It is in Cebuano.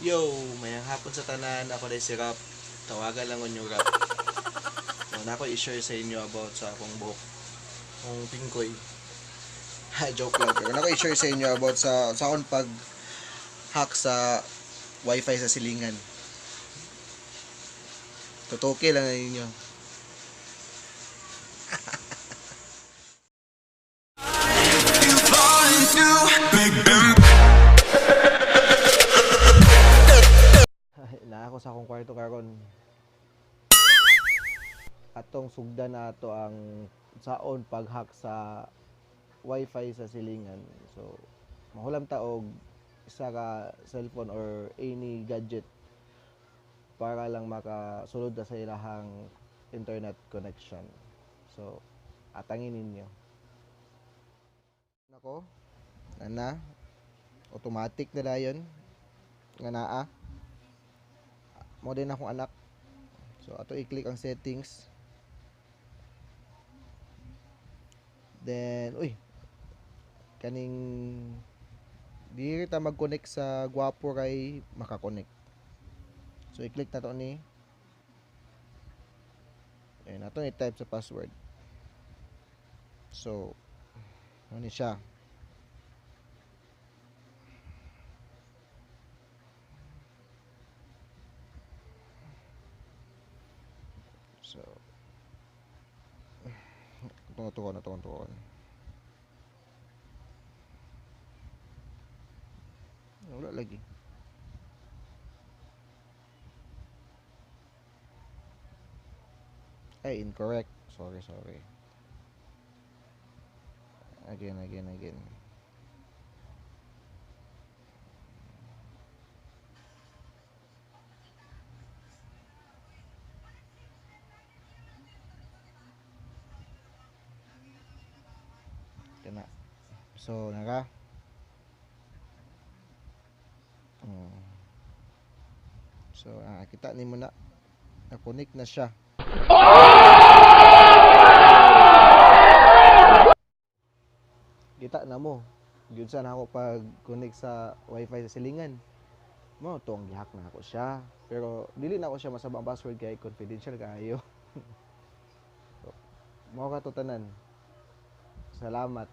Yo, mayang hapon sa tanan. Ako dahil si Rap. Tawagan lang ninyo Rap. So, na ako i-share sa inyo about sa akong buhok. Akong pingkoy. Ha, joke lang. Pero na ako i-share sa inyo about sa akong pag hack sa wifi sa silingan. Tutuki lang na ninyo. Na ako sa akong kwarto karon. Atong sugdan na ato ang saon pag-hack sa wifi sa silingan. So, mahulam ta og isa ka cellphone or any gadget para lang makasulod ta sa ilahang internet connection. So, atangin ninyo. Nako, ana, automatic na dayon nga naa. Mo din akong anak. So, ato i-click ang settings. Then, uy, kaning diri ta mag-connect sa gwapo kay makakonect. So, i-click na to ni. Ayun, ato i-type sa password. So, ano siya? So, tukon, tukon, tukon. Wala lagi. Ay, incorrect. Sorry, sorry. Again, again, again. Kana. So, naka. So, kita ni mo na. Na-connect na siya. Kita na mo. Gyud sa na ako pag-connect sa wifi sa silingan. Mo to ang gihack na ako siya. Pero dili na ako siya masaba ang password kay confidential kaayo. So, mao ka to tanan. Salamat.